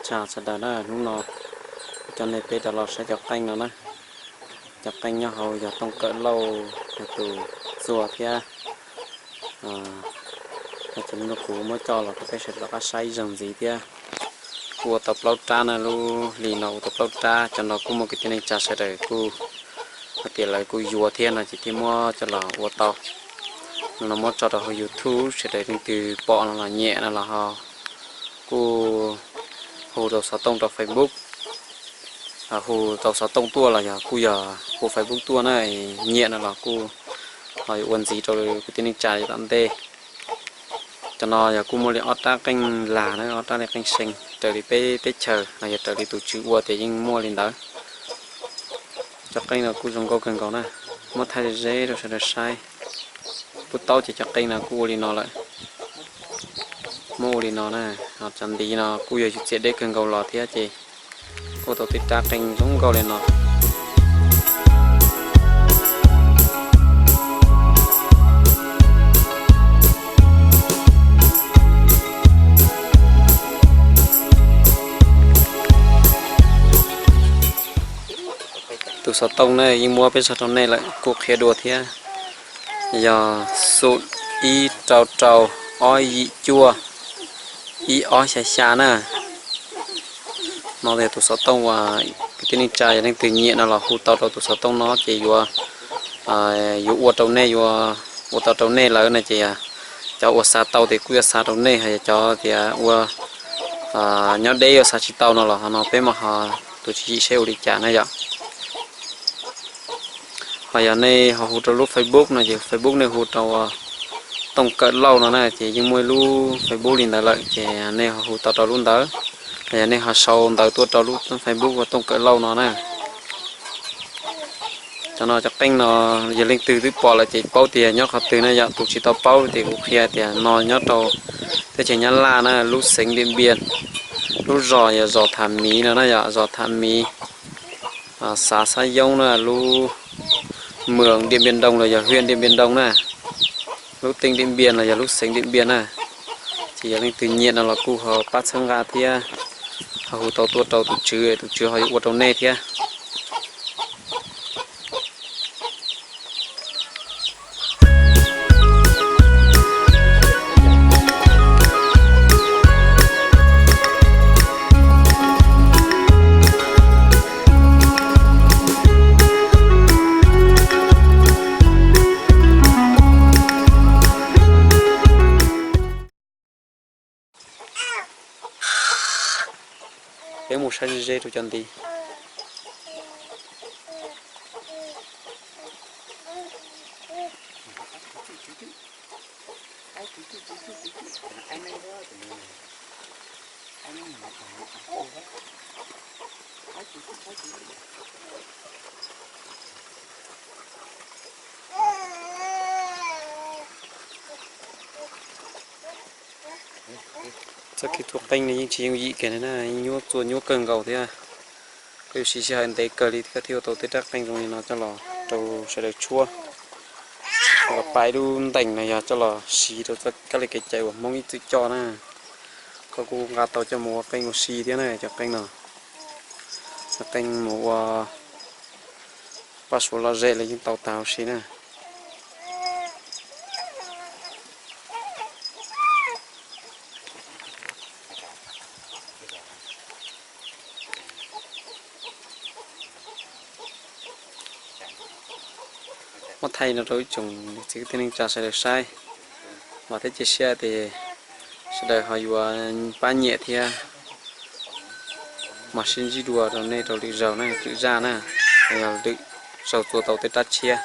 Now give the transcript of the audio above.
Tsaug sawv daws na, hnub no coj nej peb rov los saib cov qeej no na. Cov qeej nyob hauv yog Tooj Kawm Lauj yog tus txua thiab yog cov me nyuam kuv muab coj los rau peb sawv daws rov qab saib ib zaug ntxiv thiab. Kuj ua tau plaub rab na, lub hli no ua tau plaub rab, cov no kuj muaj kwv tij neej tsa sawv daws kuj hais tias lawv kuj yuav thiab no ces thiaj muab coj los ua tau. No muab tso rau hauv YouTube, sawv daws leej twg pom no los nyiam no los ho kuj hu rau xov tooj rau Facebook, hu rau xov tooj tuaj los yog kuj yog hu Facebook tuaj na, nyiam no los kuj ho yuav ua ntxiv rau kwv tij neej tsa yav tom ntej. Cov no yog kuj muaj li ob rab qeej lag na, ob rab li qeej see, raws li peb teb chaws los yog raws li tus tswv ua tias yeej muaj li ntawd. Cov qeej no kuj zoo nkauj kawg nkaus na, muab thaij ze ze rau sawv daws saib. Pub taub ces cov qeej no kuj ua li no lawm. Muab ua li no na, ho cov ntiv no kuj yog yus txiav deb kawg nkaus los thiab ces ua tau tej rab qeej zoo nkauj li no. Tus xov tooj ne yeej muab peb tso rau nej lawm, kuj qhia dua thiab. Yog xoom ib rau rau ob yim cuaj ib ob xya xya na. No yog tus xov tooj uas kwv tij neej tsa yog leej twg nyiam no los hu tau rau tus xov tooj no ces yuav, yuav ua rau nej, yuav ua tau rau nej lawm no ces cov uas xav tau ces kuj yuav xa rau nej, ho yog cov tias ua nyob deb yuav xa tsis tau no los ho no peb mam ho tus tswv yim seb ua li cas na yom. Ho yog nej ho hu rau lub Facebook no ces Facebook nej hu rau Tooj Kawm Lauj no na, ces yeej muaj ib lub Facebook li ntawd lawm ces nej ho hu tau rau lub ntawd. Ho yog nej ho sau ntawv tuaj rau lub Facebook ua Tooj Kawm Lauj no na. Cov no cov qeej no yog leej twg twb pom lawm ces paub tias nyob qhov twg na yom, tus tsis tau paub ces kuv qhia tias no nyob rau teb chaws Nyab Laj na, lub xeev Điện Biên, lub zos yog zos Tham Miv no na yom, zos Tham Miv, xav Xab Yoob na, lub mường Điện Biên Đông los yog huyện Điện Biên Đông na, lub tỉnh Điện Biên los yog lub xeev Điện Biên na. Ces yog leej twg nyiam no los kuj ho pab txhawb nqa thiab, ho hu tau tuaj rau tus tswv, tus tswv ho yuav ua rau nej thiab. Peb mus saib ze ze rau cov ntiv. Txoj kev tua qeej no yeej tsis yooj yim kiag li na, yeej nyuaj txua nyuaj kawg nkaus thiab. Koj yuav siv sij hawm ntev kawg li thiaj ua tau tej rab qeej zoo li no coj los rau sawv daws tshuab, los pais lub ntees no yog coj los siv rau txoj kab li kev cai uas Hmoob ib txwm coj na. Koj kuj nqa tau coj mus ua qeej ua si thiab na cov qeej no. Cov qeej mus ua paj suav lom zem los yeej tau tag huv si na. Muab thaij no rau ib tsoom niam txiv kwv tij neej tsa sawv daws saib, vam thiab cia siab tias sawv daws ho yuav pab nyiam thiab mam sib ntsib dua rau nej rau lwm zaus na, lwm zaj na, yog lwm zaus txua tau tej rab tshiab.